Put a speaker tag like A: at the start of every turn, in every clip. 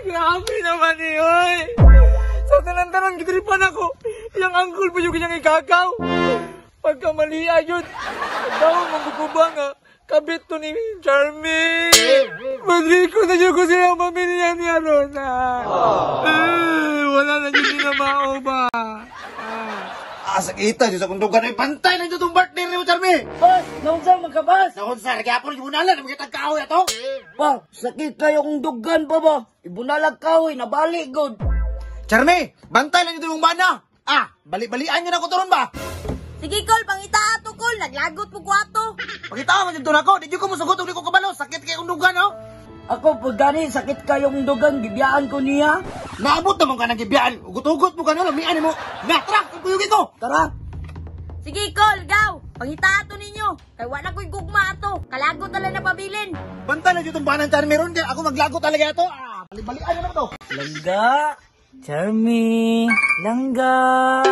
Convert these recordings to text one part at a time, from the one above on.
A: Grabe naman eh, oy. Sa tanan-tanan, gitripan ako. Iyang angkol pa yung kanyang ikakaw. Pagkamali ayun, daw mangguguba nga. Kabit to ni Charmy. Madri ko na dyan ko sila pamilya ni Arona. Eh, wala na dyan sila mao ba.
B: Ah, sakita dyan sa kundugan ay pantay na dyan itong birthday ni mo, Charmy.
C: Bas, naunsa man ka, bas?
B: Naunsa, nagyapon yung bunalan, magkitang kahoy ato.
C: Pa, sakit kayo kong dugan pa ba? Ibunalag kahoy, nabalik god.
B: Charmy, bantay lang dito yung bana. Ah, bali-balian nyo na ko turon ba?
D: Sige, Kol, pangita ato, Kol. Naglagot po ko ato.
B: Pakita mo dito na ako, di ko musugot, di ko kabalo, sakit kay undugan, oh.
C: Ako pag gani, sakit kayong dugan, gibiyaan ko niya.
B: Naabot naman ka ng gibiyaan, ugot-ugot mo ka na, lamian mo. Na, tara, ang kuyugi ko.
C: Tara.
D: Sige, Kol, gaw. Pangita ato ninyo. Kay wala ko'y gugma ato. Kalagot na lang na pabilin.
B: Bantay lang dito yung banan, Charmy, ron, kaya ako maglagot talaga ito. Ah, bali-balian nyo na to.
C: Langga, Charmy, Langga,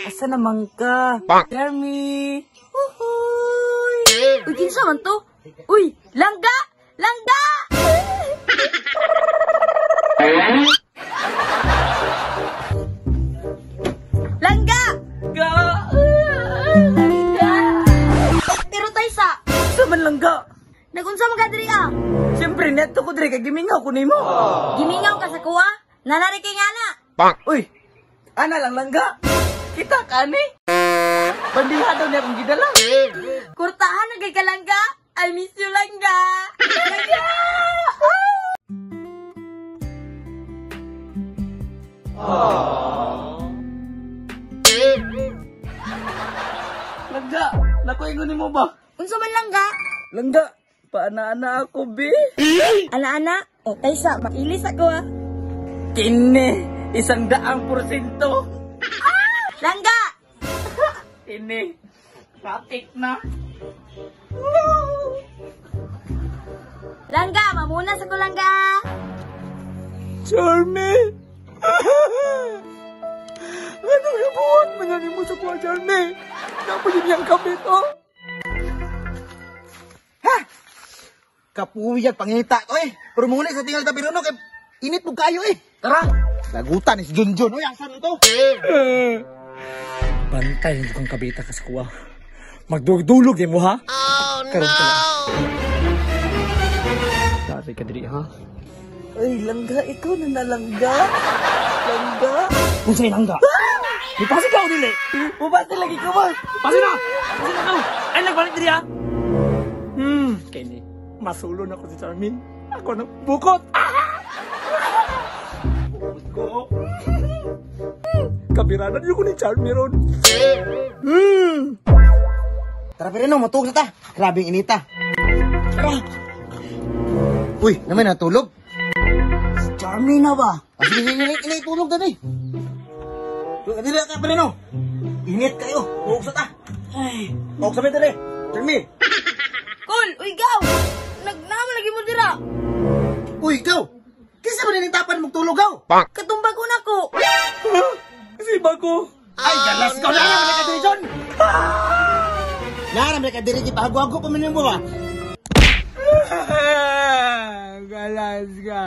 C: asa naman ka? Charmy, uhuy.
D: Uy, kinsa man to? Uy, langga! Langga! Langga!
C: Ga,
D: Langga! Pero Taysa,
C: asa man langga?
D: nagunsa man ka diri ah?
C: Siyempre, neto ko diri kay gimingaw ko nimo.
D: Gimingaw ka sa kuwa? Nanari kay ngana.
C: Uy, ana lang langga. Kita ka ni. Bandiha daw niya akong gidala.
D: Kurtahan na kay kalangga. I miss you, langga. Langga!
C: Langga, naku ingon nimo ba?
D: Unsa man langga?
C: Langga, paana-ana ako, be.
D: Ana-ana, o Taysa, mailis ako ah.
C: Kini, 100%.
D: Langga!
C: Kini, traffic na.
D: Langga, mamuna sa ko langga.
A: Charmy! Anong hibuot man yan mo sa kuha, Charmy? Dapat yun niyang kabit, oh.
B: Ha? Kapuwi at pangita to eh. Pero muna sa tingal tabi ron, kay init mo kayo eh.
C: Tara.
B: Lagutan is Junjun. Uy, asan ito?
A: Bantay hindi kong kabita ka sa kuha. Magdulog-dulog di mo, ha? Oh, no! Karoon ka lang. Dari ka diri, ha?
C: Uy, langga, ikaw na nalangga. Langga.
A: Unsay langga? Ipasi ka o dili?
C: Bubati lagi ka ba?
A: Pasi na! Pasi na ka! Ay, nagbalik diri, ha? Kini, masulo na ko si Charmin. Ako na bukot! Ah! Bukot ko. Kabiranan yun ko ni Charmin ron.
B: Tara, Perino, matugod na ta. Grabe yung inita. Tara. Uy, naman natulog.
C: Si Charmy na ba?
B: Ah, sige, sige, sige, sige, tulog na eh. Dili ka, Perino. Init kayo. Tuog sa ta.
C: Ay,
B: Tuog sa dili. Charmy.
D: Kol, uy gaw. Nagnama lagi mo dira.
B: Uy, ikaw. Kinsa ba ninitapan mong tulog, gaw?
D: Katumbag ko na ko.
A: Kasi bago.
B: Ay, galas ka. Nara, may kadiri, John. Nara, may kadiri. Ipahago-hago pa man yung buwa.
A: Galas ka.